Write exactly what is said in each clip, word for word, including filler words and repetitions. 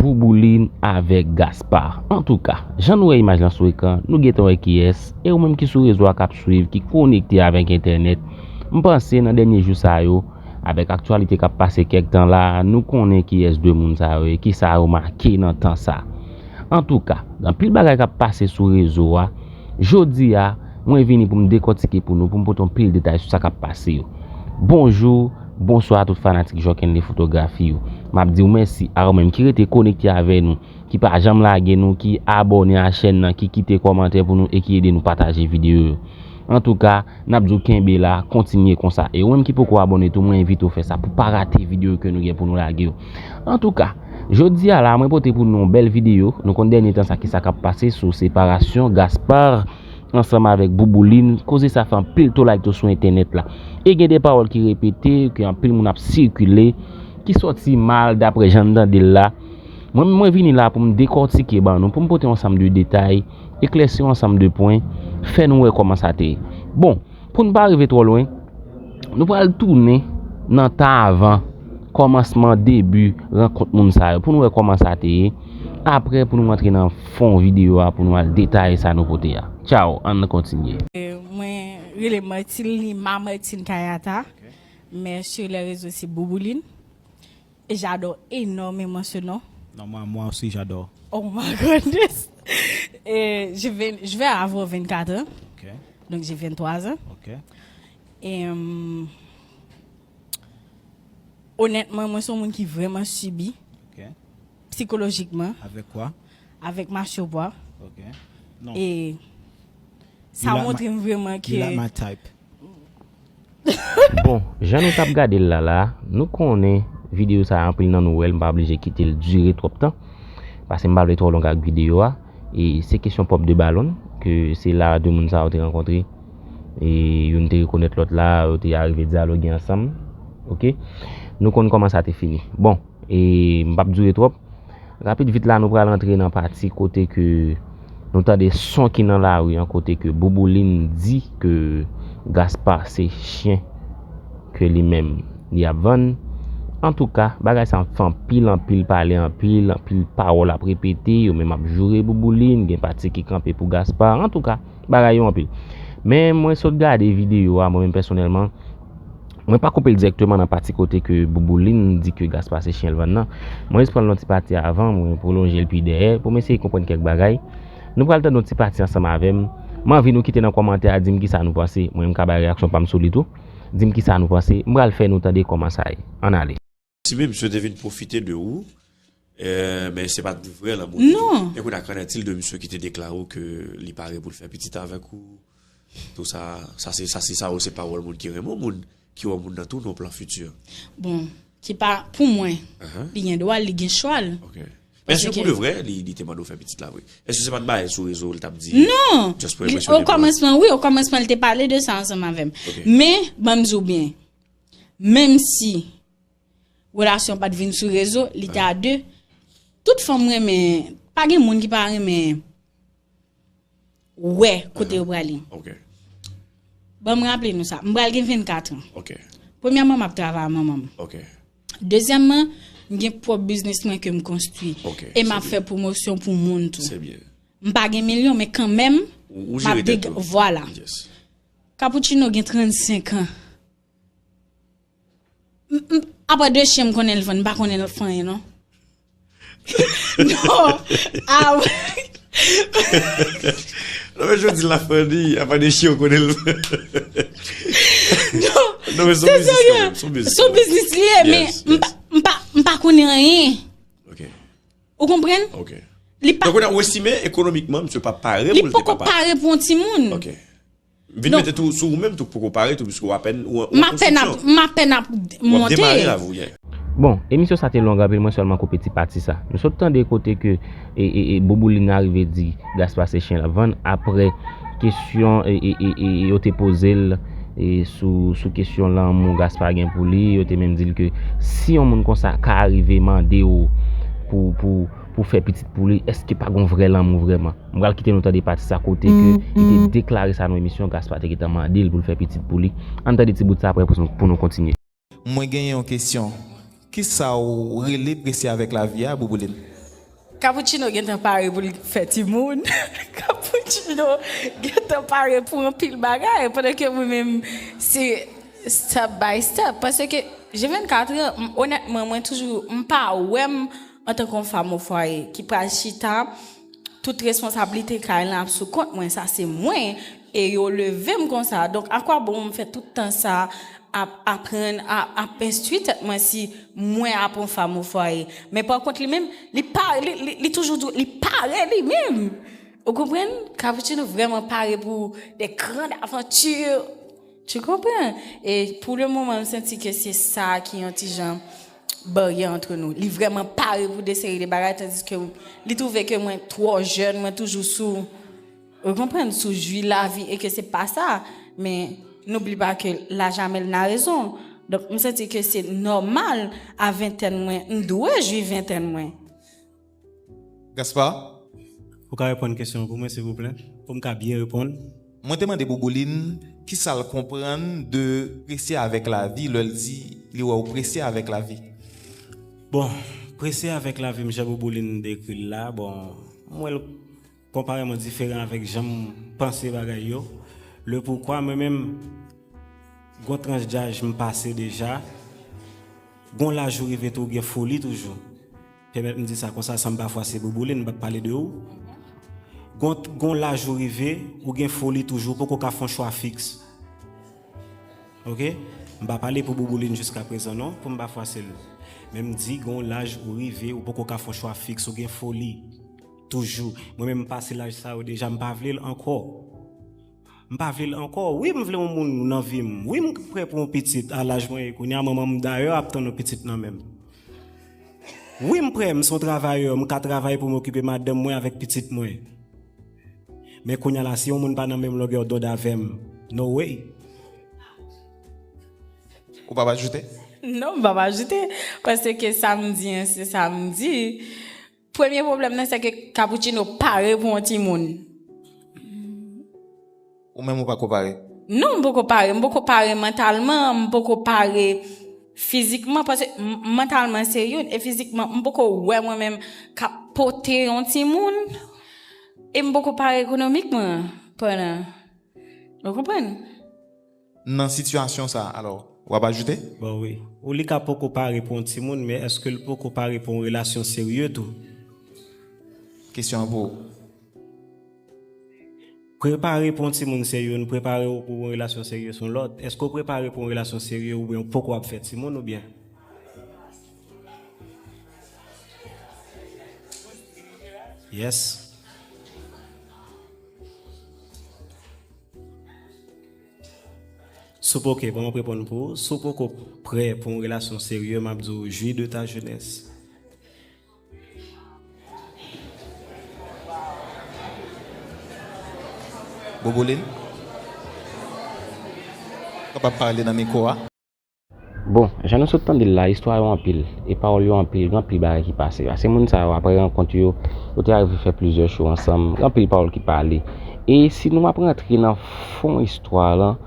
Bouboulin avèk Gaspard. Antouka, jan nou wè imaj lan sou ekran, nou gentan wè kiyès, e ou menm ki sou rezo a k ap swiv, ki konekte avèk entènèt, m panse nan dènye jou sa yo, avèk aktyalite k ap pase kèk tan la, nou konnen kiyès de moun sa yo ye, kisa yo make nan tan sa. Antouka, gen anpil bagay k ap pase sou rezo a. Jodi a, mwen vini pou m dekòtike pou nou, pou m pote yon pil detay sou sa k ap pase yo. Bonjou, bonswa a tout fanatik Jockenley Fotografi yo. M ap di w mèsi a ou menm ki rete konekte avè nou, ki pa janm lage nou, ki abòne a chèn nan, ki kite kòmantè pou nou e ki ede nou pataje videyo yo. Antouka, n ap di w kenbe la, kontinye konsa. E ou menm ki poko abòne tou, mwen envite w fè sa pou pa rate videyo ke nou gen pou nou lage yo. Antouka, jodi a la, mwen pote pou nou yon bèl videyo. Nou konn dènye tan sa ki sa k ap pase sou separasyon Gaspard ansanm avèk Bouboulin. Koze sa fè anpil tolay tou sou entènèt la. E gen de pawòl ki repete, ke anpil moun ap sikile, ki sòti mal daprè jan n tande l la. Mwen, mwen vini la pou m dekòtike ban nou, pou m pote yon ansanm de detay, eklèsi yon ansanm de pwen, fè nou wè kòman sa te ye. Bon, pou n pa rive twò lwen, nou pral tounen nan tan avan, kòmansman, debi rankont moun sa yo, pou nou wè kòman sa te ye. Apre, pou nou rantre nan fon videyo a, pou nou al detaye sa nou pote a. Tchao, ann kontinye. Euh, mwen rele Martine Lima, Martine Kayata, mais sur les réseaux c'est Bouboulin. Et j'adore énormément ce nom. Non, moi, moi aussi, j'adore. Oh my goodness. Et je vais, je vais avoir vingt-quatre ans. Ok, Donc j'ai vingt-trois ans. ok, Et euh, honnêtement, mwen se yon moun ki vrèman sibi ok. sikolojikman Avec quoi? Avèk mache obwa. Ok. Non. E sa You like montre my- m vrèman You like ke my type. Bon, jan nou t ap gade l la la, nou konnen videyo sa a anpil nan nou wè l, m pa oblije kite l dire twòp tan. Paske m pa vle twò long ak videyo a. E se kesyon pòp de balon, ke se la de moun sa yo te rankontre. E youn te rekonèt lòt la, yo te arive dyaloge ansanm. Oke? Nou konn kòman sa te fini. Bon, e m p ap dire twòp. Rapid vit la, nou pral antre nan pati kote ke nou tande son ki nan lari an, kote ke Bouboulin di ke Gaspard se chen ke li menm li ap vann. Antouka, bagay sa fè anpil, anpil pale, anpil, anpil pawòl ap repete, yo menm ap joure Bouboulin, gen pati ki kanpe pou Gaspard. Antouka, bagay yo anpil. Men mwen sot gade videyo a, mwen menm pèsonèlman, mwen pa koupe l dirèkteman nan pati kote ke Bouboulin di ke Gaspard se chen l vann nan. Mwen jis pran l yon ti pati avan, mwen pwolonje l pi dèyè, pou m eseye konprann kèk bagay. Nou pral tande yon ti pati ansanm avè m. Mwen anvi nou kite nan kòmantè a, di m kisa nou panse. Mwen, m ka bay reyaksyon pa m sou li tou. Di m kisa nou panse. M pral fè nou tande kòman sa ye. Ann ale. Ti men, misye te vin pwofite de ou, eh, men se pa t vrè lanmou li. Non. E kounye a, qu'en est-il de misye ki te deklare w ke li pare pou l fè pitit avèk ou? Tou sa, sa se, sa se, sa yo se pawòl moun ki renmen w, moun ki wè moun nan tou nan plan fiti. Bon, ki pa pou mwen, Ahan. Li gen dwa, li gen chwa l. Ok. Men èske Paske- pou de vrè, li, li te mande w fè pitit la vre? Èske se pa t bagay sou rezo l t ap di? Non. Just pou Li- enpresyone O kòmansman, wi, o kòmansman, li te pale de sa ansanm avè m. Ok. Men, ban m di w byen, menm si relasyon pa t vin sou rezo, li te a de. Tout fanm renmen, pa gen moun ki pa renmen wè kote yo prale. Ok. Ban m raple nou sa, m pral gen vennkat an. Ok. Premyèman, m ap travay a manman m. Ok. Dezyèmman, m gen pwòp biznis mwen ke m konstwi. Ok, E m ap se fè pwomosyon pou moun tou. Se byen. M pa gen milyon, men kanmenm, Ou, ou m ap jere deg... tèt ou. Vwala. Yes. Cappuccino gen trannsenk an. M- m- Apre de chen m konnen l vann, m pa konnen l fè anyen non. Non. Ah, Non, men jodi la fè di, apa de chen w konnen l. non. Non, men se yon Se biznis serye. kanmenm, se yon biznis. Se yon biznis li ye, men Yes, m pa yes. m pa m pa konnen anyen. Ok. Ou konprann? Ok. Li pa Donk, ou estimé économiquement, misye pa pare li pou l te poko papa. Pare pou yon timoun. Ok. Vin mete tou sou ou menm tou poko pare tou, piske w apèn ou an konstriksyon. M apèn ap, m apèn ap monte. W ap demare la, ou ye. Bon, emisyon sa te long anpil, mwen sèlman koupe ti pati sa. Nou sot tande kote ke e, e, e, Bouboulin arive di Gaspard se chen l ap vann, apre kesyon e, e, e, e, yo te poze l e, sou, sou kesyon lanmou Gaspard gen pou li, yo te menm di l ke si yon moun konsa ka arive mande w pou, pou, pou fè pitit pou li, èske pa gon vrè lanmou vrèman? M pral kite nou tande pati sa kote ke li te deklare sa nan emisyon, Gaspard te gentan mande l pou l fè pitit pou li. Ann tande ti bout sa apre pou, pou nou kontinye. Mwen genyen yon kesyon. Kisa w rele prese avèk lavi a, Bouboulin? Cappuccino gentan pare pou l fè timoun. Cappuccino gentan pare pou anpil bagay. Pandan ke mwen menm, se step by step. Paske G vennkat an, m- onètman, mwen toujou, m pa wè m antanke yon fanm o fwaye ki pral chita, tout responsablite kay lan ap sou kont mwen, sa se mwen, e yo leve m konsa. Donk, akwabon m fè tout tan sa ap aprann, ap, ap enstwi tèt mwen si mwen ap yon fanm o fwaye? Men pa kont li menm, li pa, li, li, li toujou di w, li pare li menm. Ou konprann? Cappuccino vrèman pare pou de grandes aventures. Tu comprends? E pou le moman, m santi ke se sa ki yon ti jan baryè antre nou. Li vrèman pare pou de seri de bagay, tandiske li twouve ke mwen twò jèn, mwen toujou sou, ou konprann, sou jwi lavi, e ke se pa sa. Men, n'oublie pas que l'âge amène la raison. Donk, m santi ke se nòmal, a ventèn mwen, m dwe jwi ventèn mwen. Gaspard? Ou ka reponn kesyon an pou mwen, silvouplè? Pou m ka byen reponn. Mwen te mande Bouboulin kisa l konprann de prese avèk lavi lè l di li wè w prese avèk lavi. Bon, prese avèk lavi m, jan Bouboulin dekri l la, bon, m wè l konpareman diferan avèk jan m panse bagay yo. Le poukwa, mwen menm, gon tranch daj m pase deja, gon laj ou rive tou, ou gen foli toujou. Pèmèt m di sa konsa san m pa fwase Bouboulin, m p ap pale de ou. Gon, gon laj ou rive, ou gen foli toujou, ou poko ka fè yon chwa fiks. Oke? M pa pale pou Bouboulin jiskaprezan non, pou m pa fwase l. Men m di, gon laj ou rive, ou poko ka fè yon chwa fiks, ou gen foli toujou. Mwen menm m pase laj sa yo deja, m pa vle l ankò. M pa vle l ankò. Wi, m vle yon moun nan vi m. Wi, m prè pou yon pitit a laj mwen ye kounye a. Manman m dayè ap tann yon pitit nan men m. Wi, m prè, m se yon travayè, m ka travay pou m okipe madanm mwen avèk pitit mwen. Men kounye a la, si yon moun pa nan menm longè dond avè m, no way. Ou p ap ajoute? Non, m p ap ajoute. Paske sa m di an, se sa m di. Premye pwoblèm nan, se ke Cappuccino pare pou yon timoun. Ou menm ou pako pare? Non, m poko pare. M poko pare mantalman, m poko pare fizikman, paske m- mantalman se youn, e fizikman, m poko wè mwen menm k ap pote yon timoun, e m poko pare ekonomikman, pandan, ou konprann? Nan sitiyasyon sa, alò, w ap ajoute? Bon, wi. Ou li ka poko pare pou yon timoun, men èske l poko pare pou yon relasyon serye tou? Kesyon an pou ou. Prepare pou yon timoun se youn, prepare w pou yon relasyon serye se yon lòt. Èske w prepare pou yon relasyon serye oubyen w poko ap fè timoun oubyen? Yes. Si w poko, bon, m ap reponn pou ou. Si w poko prè pou yon relasyon serye, m ap di w, jouis de ta jeunesse. Bouboulin? Kapab pale nan mikwo a? Bon, jan nou sot tande l la, istwa yo anpil, e pawòl yo anpil, gen anpil bagay ki pase. Paske moun sa yo, apre rankont yo, yo te arive fè plizyè cho ansanm, gen anpil pawòl ki pale. E si nou ap rantre nan fon istwa lan,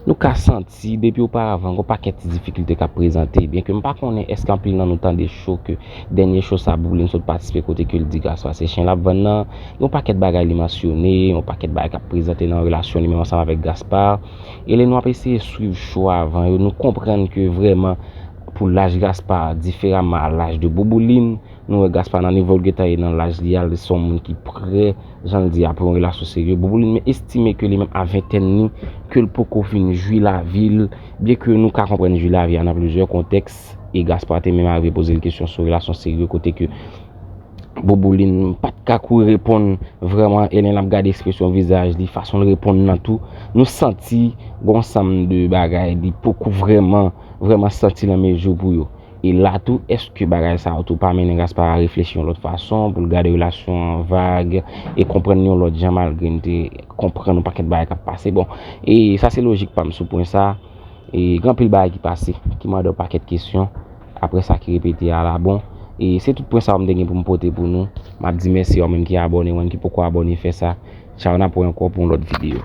nou ka santi, depi oparavan, gen yon pakèt ti difikilte k ap prezante. Byenke m pa konnen èske anpil nan nou tande cho ke dènye cho sa Bouboulin sot patisipe kote ke l di Gaspard se chen l ap vann nan, gen yon pakèt bagay li mansyone, yon pakèt bagay k ap prezante nan relasyon li menm ansanm avèk Gaspard. E lè nou ap eseye swiv cho avan yo, nou konprann ke vrèman, pou laj Gaspard, diferaman a laj de Bouboulin, nou wè Gaspard nan nivo l gentan ye nan laj li a, li se yon moun ki prè, jan l di a, pou yon relasyon serye. Bouboulin men estime ke li menm a ventèn li, ke l poko fin jwi lavi l, byenke nou ka konprann jwi lavi a nan plizyè kontèks, e Gaspard te menm arive poze l kesyon sou relasyon serye, kote ke Bouboulin pa t ka kouri reponn vrèman, e lè n ap gade ekspresyon vizaj li, fason l reponn nan tou, nou santi gon sanm de bagay li poko vrèman, vrèman santi l an mezi pou yo. E la tou, èske bagay sa yo tou pa mennen Gaspard a reflechi yon lòt fason, pou l gade relasyon an vag, e konprann li yon lòt jan, malgre n te konprann yon pakèt bagay k ap pase? Bon, e sa se lojik pa m sou pwen sa. E gen anpil bagay ki pase, ki mande yon pakèt kesyon, apre sa ki repete a la. Bon, e se tout pwen sa yo m te gen pou m pote pou nou. M ap di mèsi a ou menm ki abòne, ou menm ki poko abòne, fè sa. Tchaw, n ap wè ankò pou yon lòt videyo.